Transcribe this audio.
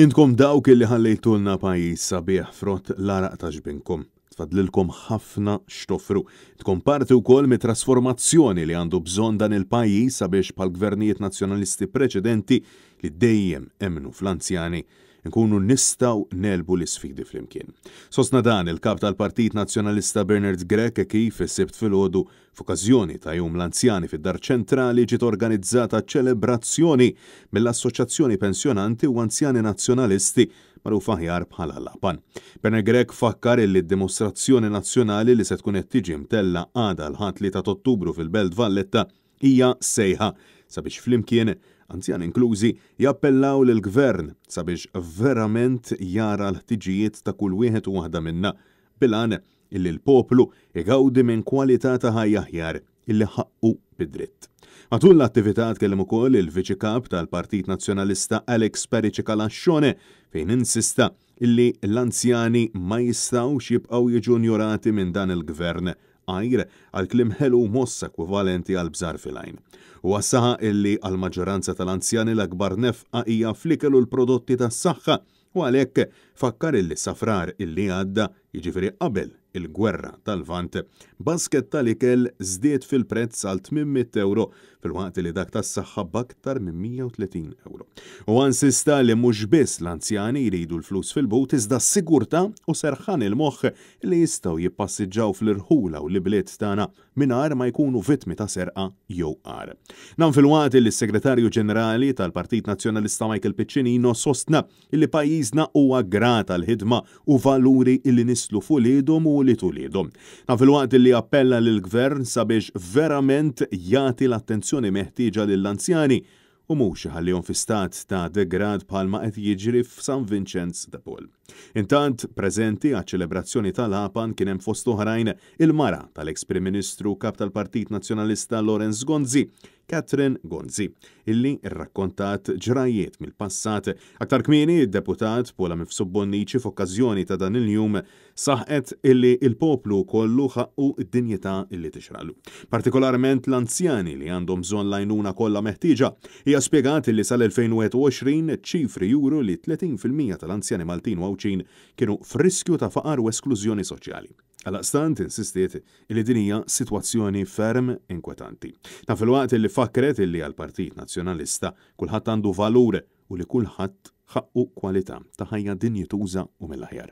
Intkom dawk illi ħallejtulna pajjiż sabiħ frott l-għaraq ta' ġbinkom. Tfadlilkom ħafna x'toffru. Intkom parti wkoll mit-trasformazzjoni li għandu bżonn dan il-pajjiż sabiex bħall-gvernijiet Nazzjonalisti preċedenti li dejjem emmnu fl-anzjani, nkunu nistgħu negħlbu l-isfidi flimkien. Sostna dan il-Kap tal-Partit Nazzjonalista Bernard Grech kif is-Sibt filgħodu F'okkażjoni ta' Jum l-Anzjani fid-Dar Ċentrali ġiet organizzata ċelebrazzjoni mill-Assoċjazzjoni Pensjonanti u Anzjani Nazzjonalisti magħruf aħjar bħala l-APAN. Bernard Grech fakkar illi d-dimostrazzjoni nazzjonali li se tkun qed tiġi mtellgħa għada l-Ħadd 3 t'Ottubru fil-Belt Valletta hija sejħa sabiex flimkien, anzjani inklużi, jappellaw lill-Gvern sabiex verament jara l-ħtiġijiet ta' kull wieħed u waħda minna bil-għan illi l-poplu igawdi minn kwalità ta' ħajja aħjar illi ħaqqu bi dritt. Matul l-attività tkellem ukoll il-Viċi Kap tal-Partit Nazzjonalista Alex Perici Calascione fejn insista illi l-anzjani ma jistgħux jibqgħu jiġu njorati minn dan il-Gvern għajr għal kliem ħelu u mossa ekwivalenti għal bżar fil-għajn. Huwa saħaq illi għall-maġġoranza tal-anzjani l-akbar nefqa hija fl-ikel u l-prodotti tas-saħħa U għalhekk fakkar illi sa Frar illi għadda, jiġifieri qabel il-gwerra tal-Lvant, basket tal-ikel żdied fil-prezz għal 800 ewro filwaqt li dak tas-saħħa b'aktar minn 130 ewro. Huwa insista li mhux biss l-anzjani jridu l-flus fil-but iżda s-sigurtà u serħan il-moħħ li jistgħu jippassiġġaw fl-irħula u l-ibliet tagħna mingħajr ma jkunu vittmi ta' serqa jew agħar. Dan filwaqt li s-Segretarju Ġenerali tal-Partit Nazzjonalista Michael Piccinino sostna li pajjiżna huwa grat għall-ħidma u valuri li nisslu f'uliedhom u ulied uliedhom. Dan filwaqt li appella lill-Gvern sabiex verament jagħti l-attenzjoni meħtieġa lill-anzjani u mhux iħallihom fi stat ta' degrad bħalma qed jiġri f'San Vinċenz de Paul. Intant, preżenti għaċ-ċelebrazzjoni tal-APAN kien hemm fost oħrajn il-mara tal-eks Prim Ministru u Kap tal-Partit Nazzjonalista Lawrence Gonzi, Catherine Gonzi, illi rrakkontat ġrajjiet mill-passat. Aktar kmieni, id-Deputat Paula Mifsud Bonnici f'okkażjoni ta' dan il-jum Saħqet illi l-poplu kollu ħaqqu d-dinjità illi tixraqlu. Partikolarment l-anzjani li għandhom bżonn l-għajnuna kollha meħtieġa. Hija spjegat illi sal-2021 ċ-ċifri juru li 30% tal-anzjani Maltin u Għawdxin kienu f'riskju ta' faqar u esklużjoni soċjali. Għaldaqstant insistiet illi din hija sitwazzjoni ferm inkwetanti. Dan filwaqt illi fakkret illi għall-Partit Nazzjonalista kulħadd għandu valur u li kulħadd ħaqqu kwalità ta' ħajja dinjituża u mill-aħjar.